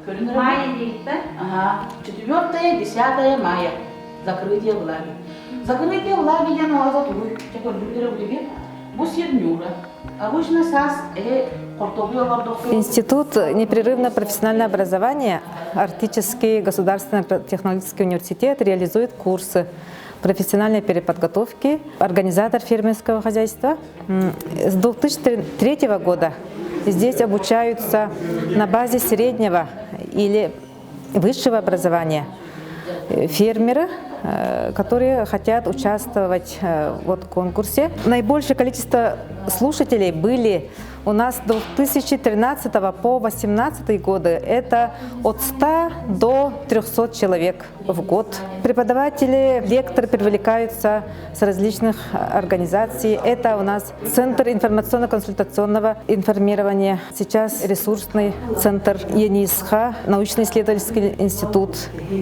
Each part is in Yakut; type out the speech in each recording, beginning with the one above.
Мая диэбиттэр. Ага. Четвертое, десятое мая. Закрытие влаги. Закрытие влаги диэн оҕото тугуй? Чэ көрдүгүт эрэ бу Бу сир ньуура. Обычно саас э хортуоппуй олордохто. Институт непрерывного профессионального образования Арктический государственный технологический университет реализует курсы профессиональной переподготовки, организатор фермерского хозяйства. С 2003 года здесь обучаются на базе среднего или высшего образования фермеры, которые хотят участвовать вот в конкурсе. Наибольшее количество слушателей были у нас с 2013 по 2018 годы. Это от 100 до 300 человек в год. Преподаватели, лекторы привлекаются с различных организаций. Это у нас Центр информационно-консультационного информирования, сейчас ресурсный центр ЕНИСХА, научно-исследовательский институт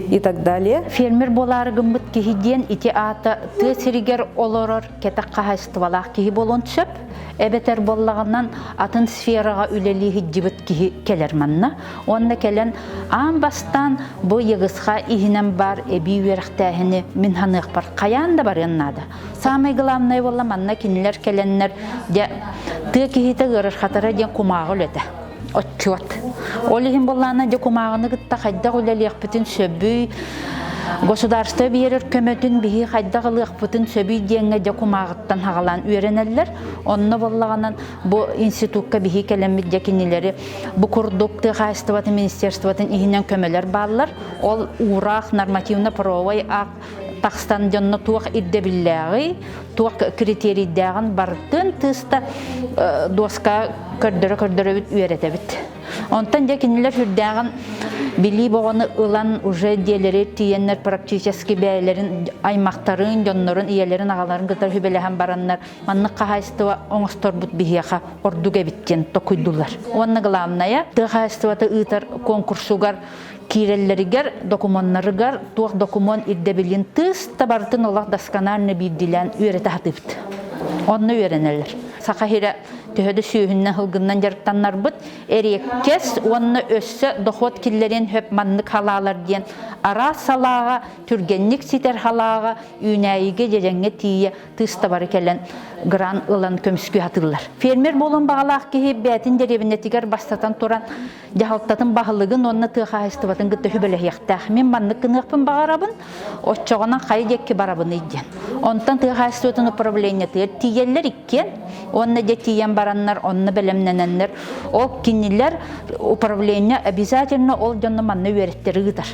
и так далее. Фермер буолаары гыммыт киһи диэн ити аата тыа сиригэр олорор кэтэх хаһаайыстыбалаах киһи буолуон сөп. Эбэтэр буоллаҕынан атын сфераҕа үлэлии сылдьыбыт киһи кэлэр манна. Уонна кэлэн аан бастаан бу ЕГСХ иһинэн баар эбии үөрэхтээһини мин ханыахпар хайаан да барыан наада. Самое главное буолла манна кинилэр кэлэннэр дьэ тыа киһитэ ыарырхатара диэн кумааҕы үлэтэ отчуот. Ол иһин буоллаана дьэ кумааҕыны кытта хайдах үлэлиэхпитин сөбүй, государство биэрэр көмөтүн биһи хайдах ылыахпытын сөбүй диэҥҥэ дьэ кумааҕыттан хаҕалаан үөрэнэллэр. Онно буоллаҕынан бу институкка биһи кэлэммит дьэ кинилэри бу курдук тыа хаһаайыстыбатын министерствотын иһинэн көмөлөр бааллар. Ол уураах нормативно-правовой акт тахсан дьонно туох ирдэбиллээҕий, туох критерийдээҕин барытын тыыста дуоска көрдөрө-көрдөрөбүт үөрэтэбит. Онтон дьэ кинилэр сүрдээҕин билии боҕону ылан уже дьиэлэри тиийэннэр практически бэйэлэрин аймахтарын, дьоннорун, ийэлэрин, аҕаларын кытары сүбэлэһэн бараннар маннык хаһаайыстыба оҥосторбут биһиэхэ ордук эбит диэн токуйдулар. Уонна главное, тыа хаһаайыстыбата ыытар конкурсугар киирэллэригэр докумуоннарыгар туох докумуон ирдэбилин тыыс да барытын олох досконально биирдиилээн үөрэтэ сатыыбыт. Онно үөрэнэллэр. Саха сирэ төһө да сүөһүннэн сылгыннан дьарыктаннарбыт, эриэккэс уонна өссө дохуот киллэриэн сөп маннык халаалар диэн араас салааҕа, түргэнник ситэр халааҕа, үүнээйигэ, дьэдьэҥҥэ тиийэ тыыстабары кэлэн грант ылан көмүскүү сатыыллар. Фермер буолуон баҕалаах киһи бэйэтин дэриэбинэтигэр бастатан туран дьаһалтатын баһылыгын уонна тыа хаһаайыстыбатын кытта сүбэлэһиэхтээх. Мин маннык гыныахпын баҕарабын, оччоҕунан хайа диэки барабыный диэн. Онтон тыа хаһаайыстыбатын управлениетыгар тиийэллэр иккиэн уонна дьэ тиийэн бараннар, онно бэлэмнэнэннэр, ол кинилэр управление обязательно ол дьону манна үөрэттэри ыытар.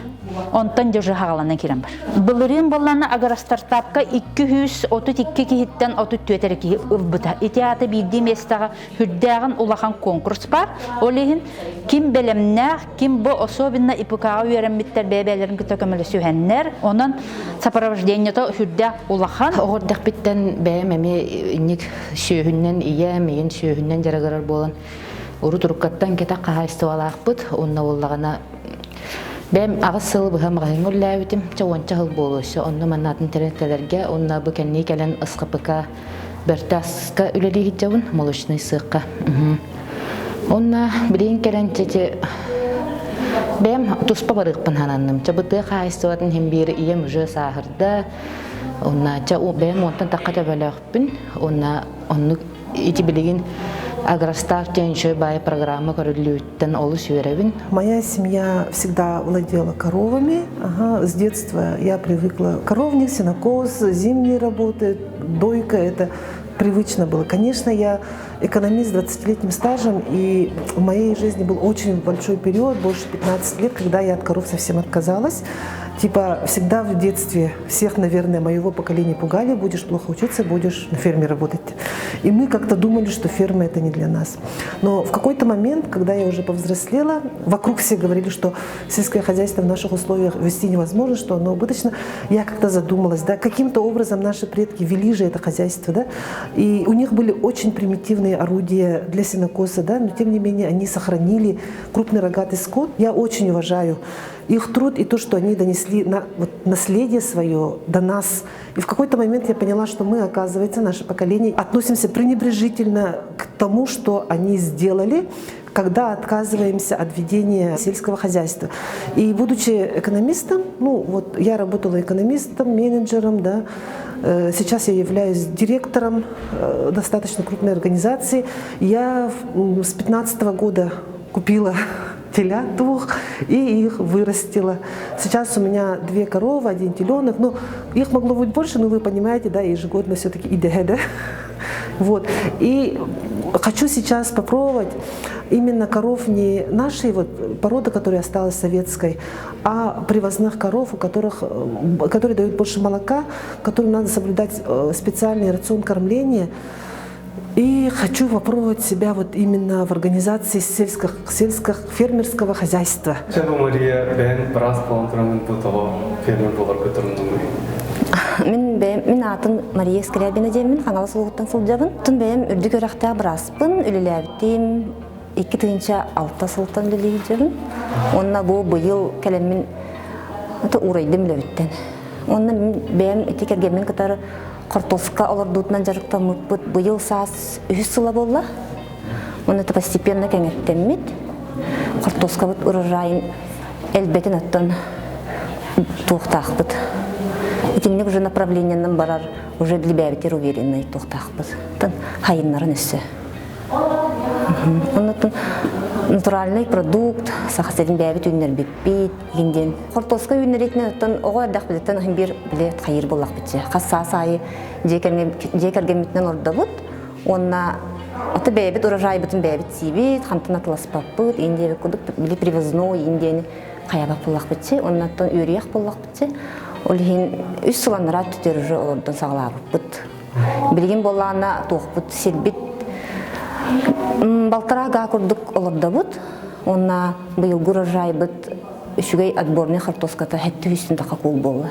Онтон дьэ уже хаҕаланан киирэн бар. Былырыын буоллаҕына агростартапка 232 киһиттэн 34 эрэ киһи ылбыта. Ити аата биирдии миэстэҕэ сүрдээҕин улахан конкурс баар. Ол иһин ким бэлэмнээх, ким бу особенно ИПК-ҕа үөрэммиттэр бэйэ-бэйэлэрин кытта көмөлөсүһэннэр, онон сопровождениета сүрдээх улахан. Оҕо эрдэхпиттэн бэйэм эмиэ инник сүөһүннэн ийэм, ийэн сүөһүннэн дьарыгырар буолан урут уруккаттан кэтэх хаһаайыстыбалаахпыт. Уонна буоллаҕына бэйэм 8 сыл быһа маҕаһыыҥҥа үлэлээбитим. Чэ уонча сыл буолуо өссө. Онно манна атын тэрилтэлэргэ уонна бу кэннии кэлэн СХПК Бэртааска үлэлии сылдьабын, молочный сыахха. Онно билигин кэлэн чэчи бэйэм туспа барыахпын сананным. Чэ бу тыа хаһаайыстыбатын иһин биир ийэм уже сааһырда. Онно чэ бэйэм уонтан тахха төбөлөөхпүн. Онно оннук ити билигин Агростав диэн үчүгэй баай программа көрүллүүттэн олус үөрэбин. Моя семья всегда владела коровами. Ага, с детства я привыкла. Коровник, сенокос, зимние работы, дойка – это привычно было. Конечно, я экономист с 20-летним стажем, и в моей жизни был очень большой период, больше 15 лет, когда я от коров совсем отказалась. Типа всегда в детстве всех, наверное, моего поколения пугали, будешь плохо учиться, будешь на ферме работать. И мы как-то думали, что ферма это не для нас. Но в какой-то момент, когда я уже повзрослела, вокруг все говорили, что сельское хозяйство в наших условиях вести невозможно, что оно убыточно. Я как-то задумалась, да, каким-то образом наши предки вели же это хозяйство, да, и у них были очень примитивные орудия для сенокоса, да, но тем не менее они сохранили крупный рогатый скот. Я очень уважаю их труд и то, что они донесли на, вот, наследие свое до нас. И в какой-то момент я поняла, что мы, оказывается, наше поколение, относимся пренебрежительно к тому, что они сделали. когда отказываемся от ведения сельского хозяйства. И будучи экономистом, ну вот я работала экономистом, менеджером, да, сейчас я являюсь директором достаточно крупной организации. Я с 2015 года купила телят двух и их вырастила. Сейчас у меня две коровы, один теленок. Ну, их могло быть больше, но вы понимаете, да, ежегодно все-таки идэһэ, да. Вот. И хочу сейчас попробовать именно коров не нашей вот породы, которая осталась советской, а привозных коров, у которых, которые дают больше молока, которым надо соблюдать специальный рацион кормления. И хочу попробовать себя вот именно в организации сельских, сельских фермерского хозяйства. Чэ бу Мария бэйэҥ быраас буолан тураммын бу тоҕо фермер буоларга туруннуҥуй? Мин бэйэм мин аатым Мария Скрябина диэммин Хаҥалас улууһуттан сылдьабын. Тун бэйэм үрдүк үөрэхтээх бырааспын, үлэлээбитим 2006 сылтан үлэлии сылдьабын. Уонна бу быйыл кэлэммин уурайдым үлэбиттэн. Уонна мин бэйэм ити кэргэммин кытары хортуоска олордуутунан дьарыктаммыппыт быйыл саас үһүс сыла буолла. Уонна это постепенно кэҥэттэммит. Хортуоскабыт урожайын элбэтин оттон туохтаахпыт. Итинник уже направлениенан барар уже билбээбитер уверенный туохтаахпыт. Тан хайыннарын өссө. Оннуттан натуральный продукт, саха сирин бэйэбит үүннэрбиппит, игин диэн. Хортуоска үүннэриитинэн оттон оҕо эрдэхпититтэн иһин биир били хайыыр буоллахпыт дьэ. Хас саас аайы дьиэ кэргэммитинэн ордобут уонна аты бэйэбит урожайбытын бэйэбит сиибит, хантан атыласпаппыт, иин диэбит курдук били привозной иин диэни хайабат буоллахпыт уонна оттон үөрүйэх буоллахпыт Ол иһин үс сыл анараа өттүтүгэр уже олордон саҕалаабыппыт. Билигин буоллаҕына туохпут сирбит балтараа гаа курдук олордобут. Уонна быйылгы урожайбыт үчүгэй отборный хортуоската хэттэ үстүн таха куул буолла.